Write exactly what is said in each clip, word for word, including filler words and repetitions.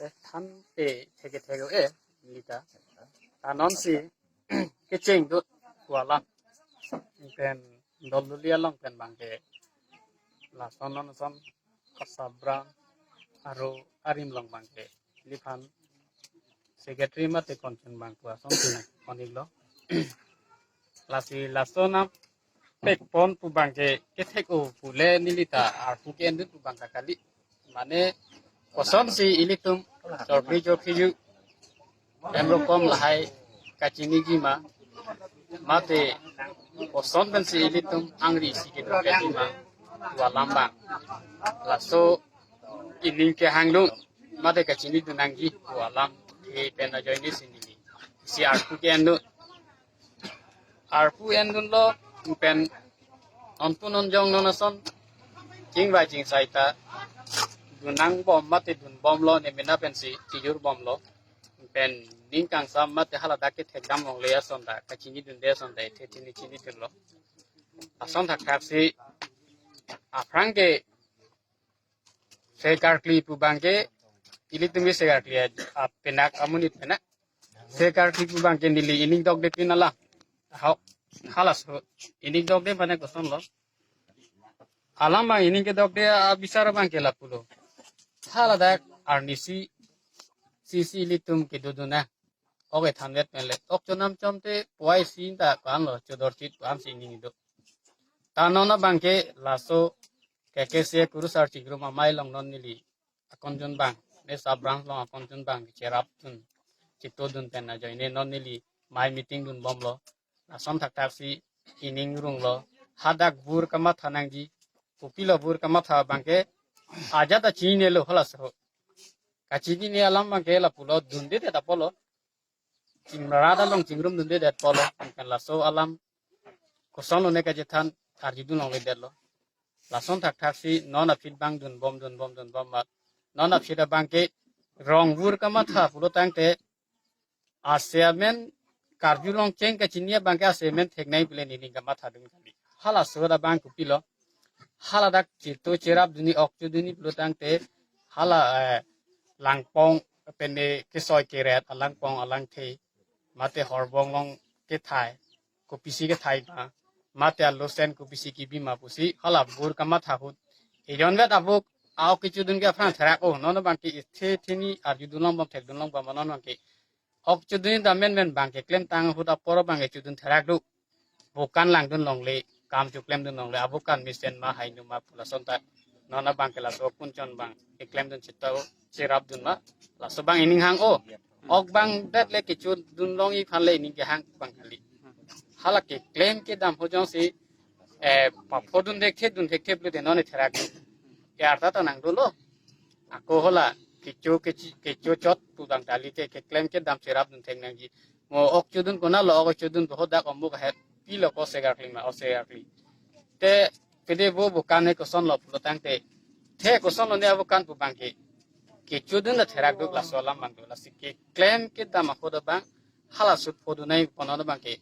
Te than te theke theke e neli ta. Ta non si kecheng do kuala. Pen dol duli along pen bangke lason non son kasabra aro arim long bangke liphan secretary mate konchun bang kuason tuna konik lo. Lasi lason nam pek pon pu bangke kethek o pule neli ta arpu ke-endun pu bangke kali. Mane kosonsi ilitum chorpi chorpi ju em rokom lahai kachiniji ma, mate koson pensi ilitum angri isi kedo kachiniji ma pu alam bang. Laso ining kehang lun mate kachinidun nangji pu alam ke pen ajoine si neli si arpu ke-endun. Arpu endunlo pen onpu non jong non ason chingvai chingsai ta dun nangbom mate dunbomlo ne mena pensi tijur bomlo. Pen ning kangsam mate haladak kethekdam longle ason ta kachinidunde ason ta ethe thini chinidunlo. Ason thakthak si aphrang ke sekarkli pu bangke ilitum ke sekarkli a, a penak amonit penak. Sekarkli pu bangke neli ining dokde pin ala. Hau, halaso ining dokde pane kosonlo. Alam bang ining kedokde abisar bangke lapulo. Haladak arnisi sisi ilitum kedoduna. Ok ethanvet penle. Ok chonam chomte puai sin ta kanlo chodorchit kuam si ining do. Ta non abangke laso K K C kurusar chigrum amei along non neli akonjun bang, ne sub branch along akonjun bang cherapdun, chitodun pen ajoine non neli mei meeting dunbomlo. Lason thakthak si ining runglo. Hadak bur kamatha nangji, kopilo bur kamatha bangke ajat ta chinilo halaso. Kachinine alam bangke lapulo dundedet apotlo. Chingrat along chingrum dundedet apotlo. Kan laso alam kosonlo ne kachethan arjudun longledetlo. Lason thakthak si non aphi abang dunbom dunbom dunbom mat. Non aphi abangke rong bur kamatha pulo tangte ase amen karjulong cheng kachini abangke ase amen theknei pule neli kamathadun kali. Halaso abang kopilo. Haladak chito cherapdunji ok chodunji pulo tangte hala, eh, langpong pene kesoi keret alangpong alangthe mate horbong along kethai kopisi kethai ma mate alosen kopisi kebi ma pusi hala bur kamatha ahut ejonvet abuk a ok kechodun ke aphrang therak o non bangke ethe thini arjudun longbom thekdun longbom non bangke ok chodun ta menmen bangke klemtang ahut apor bangke chodun therak do. Bukan langdun longle, kam choklemdun longle, abukan mesen ma hainu ma pu lason ta. Non abangke laso kunchon bang keklemdun chito cherapdun ma. Laso bang ining hang o. Ok bangdet le kechodun longji aphan le ining kehang bang kali. Hala keklem kedam ahut jongsi, eh, paphodun thekthe dun thekthe pulote non therak do. Ke arta ta nangdolo. Ako hala kecho kechi kecho chot pu bang kali te keklem kedam cherapdun thek nangji. Mo ok chodun konatlo ok chodun bohot dak omuk ahet pilo ko sekarkli ma o sekarkli. Te pede bo bukan he kosonlo pulo tangte. The kosonlo ne abukan pu bangke. Kechodun ta therak do laso alam bang do lasi keklem kedam ahut abang halaso phodunai konon bangke.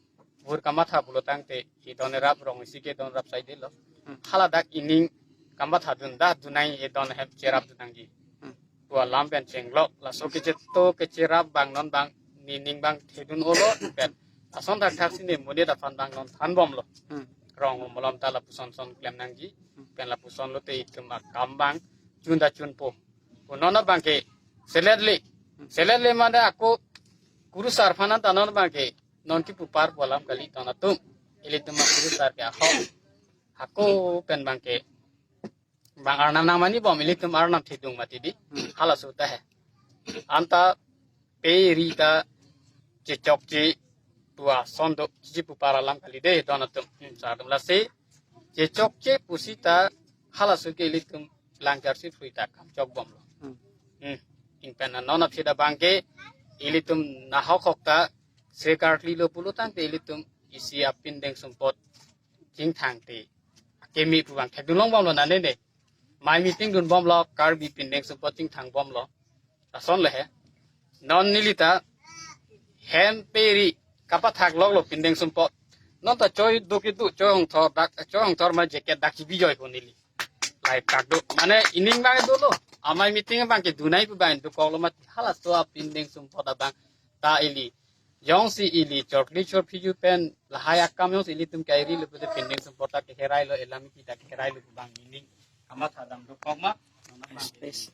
Bur kamatha pulo tangte edon erap rong isi kedon rap saidelo. Hmm. Haladak ining kamathadun ta dunai edon hem cherapdun nangji. Hmm. Pu alam pen chenglok laso kechito kecherap bang non bang nining bang thedun olo pen. Ason thakthak si ne monit aphan bang non thanbomlo. Hmm. Rong malom ta lapuson son klem nangji. Hmm. Pen lapuson lote itum akam bang chun ta chunpo. Pu non bangke selet le. Hmm. Selet le mane ako kurusar aphan ta non bangke non kipupar pu alam kali ton atum. Ilitum akurusar ke ahok. Ako pen bangke bang arnam nangmanibom ilitum arnam thedung mati di. Hmm. Halaso ta he. Anta pe ri ta chechokche pu ason do chipupar alam kali de don atum. Hmm, sar atum lasi chechokche pusi ta halaso ke ilitum langchar si phrui ta kamchokbomlo. Hmm. Hmm. Ingpen non aphi abangke ilitum nahok hok ta sekarkli lo pulo tangte ilitum isi apindeng sumpot chingthang te. Akimi pu bang thekdun longbomlo nane ne. Mei meeting dunbomlo Karbi pindeng sumpot chingthangbomlo. Lason le he. Non neli ta hem pe ri kapathak loklo pindeng sumpot. Non ta choi do kedo choi hongthor dak choi hongthor ma jacket dak chibi joi ko neli. Lai tak do. Mane ining bang dolo. amei meeting abang kedunai pu abang dokoklo mati, halaso apindeng sumpot abang ta ili, jongsi ili chorkli chorphi ju pen lahai akam jongsi ilitum kairi lo pute pindeng sumpot ta keherailo, elam iti ta keherailo pu abang meaning kamatha dam dokok ma. Yes, please.